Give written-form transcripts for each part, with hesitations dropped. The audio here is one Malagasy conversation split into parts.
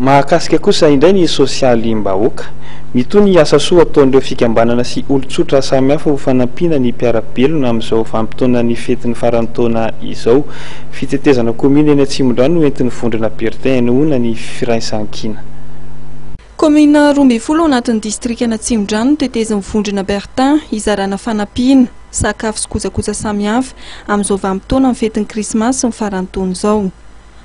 Mahakasika kosa indray ny sosialim-bahoaka. Mitohy ny asa soa ataon'ireo fikambanana sy olon-tsotra samihafa ho fanampiana ny mpiara-belona amin'izao vanim-potoanan'ny fetin'ny faran'ny taona izao. Fitetezana kaominina eny Atsimondrano no entin'ny vondrona Bertin hanehoana ny firaisankina. Kaominina 12 ao anatin'ny distrikan'Atsimondrano no tetezin'ny vondrona Bertin hizarana fanampiana, sakafo sy kojakoja samihafa amin'izao vanim-potoanan'ny fetin'ny krismasy sy ny faran'ny taona izao.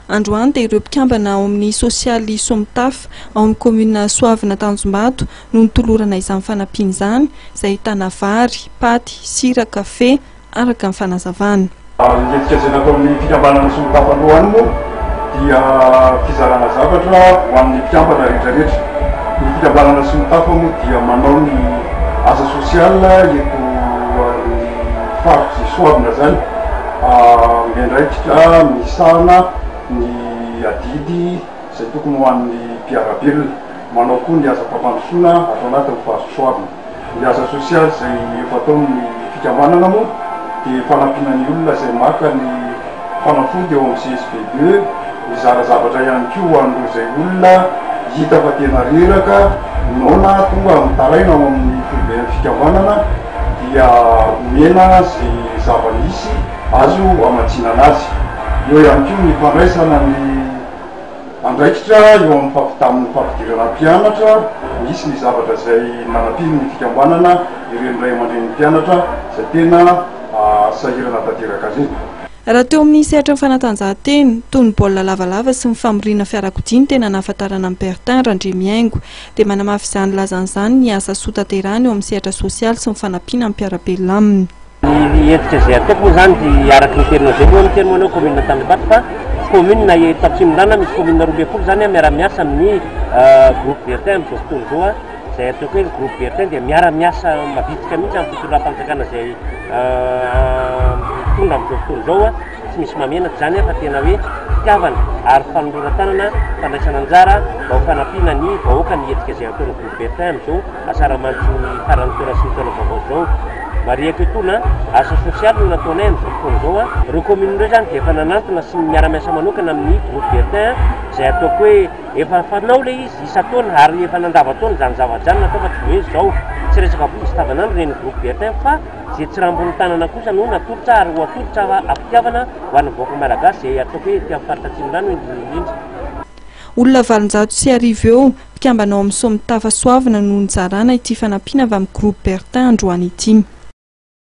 Androany dia ireo mpikambana ao amin'ny sosialy Somtaf ao amin'ny kaominina Soavina Tanjombato no notolorana izany fanampiana izany, izay ahitana vary, paty, sira, kafe, araka ny fanazavana. Ny hetsika izay nataon'ny fikambanana Somtaf androany moa dia fizarana zavatra ho an'ny mpikambana rehetra rehetra. Ny fikambanana Somtaf moa dia manao ny asa sosialy eto amin'ny faritr'i Soavina izany. Miandraikitra misahana ny adidy izay tokony ho an'ny mpiara-belona. Manao koa ny asa fampandrosoana ato anatin'ny fahasoavana. Ny asa sosialy izay efa ataon'ny fikambanana moa dia fanampiana ny olona izay maka ny fanafody ao amin'ny CSB ii, mizara zavatra ihany koa ho an'ireo izay olona hita fa tena reraka, noana, tonga mitaraina ao amin'ny foiben'ny fikambanana. dia omena izay zava-misy azo hamadinana azy. Eo ihany koa ny fandraisana ny andraikitra eo amin'ny fampidamin'ny fampidirana mpianatra, misy ny zavatra izay nanampian'ny fikambanana ireny ray aman-drenin'ny mpianatra izay tena sahirana tanteraka azy iny. Raha teo amin'ny sehatry ny fanatanjahantena, toy ny baolina lavalava sy ny famoriana fiarakodia no tena nahafantarana an'i Bertin Randriamihaingo, dia manamafy izany lazany izany ny asa soa tanterahiny eo amin'ny sehatra sosialy sy ny fanampiana ny mpiara-belona aminy. Ny hetsika izay ataoko moa izany dia araka ny teninao izay aloha miteny moa anao commune Tanjombato fa commune eto Atsimondrano misy commune 12 izany miara-miasa amin'ny groupe Bertin amin'izao fotoana izao. Izay ataoko hoe ny groupe Bertin dia miara-miasa mavitrika mihitsy amin'ny fitondram-panjakana izay mitondra amin'izao fotoana izao. Tsy misy mahamenatra izany fa tena hoe fitiavana ary fanoloran-tanana, fandraisana anjara mba ho fanampiana ny vahoaka ny hetsika izay ataon'ny groupe Bertin amin'izao asaramanitry ny faran'ny taona sy ny taona vaovao izao. Marihiko etoana, asa sosialy no nataonay amin'izao fotoana izao. Ireo commune ireo izany dia efa nanantona sy miara-miasa manokana amin'ny groupe Bertin izay ataoko hoe Efa fanao ilay izy isan-taona ary efa nandavan-taona izany zavatra izany natao fa tsy hoe izao. Tsy resaka vola sy tavanandro ireny groupe Bertin fa izay tsy rambon'ny tanana kosa no natolotra ary ho atolotra am-pitiavana ho an'ny vahoaka malagasy izay ataoko hoe ety amin'ny faritra Atsimondrano indrindra indrindra. Olona 1800 eo, mpikambana ao amin'ny Somitafa Soavina no nizarana ity fanampiana avy amin'ny groupe Bertin androany ity.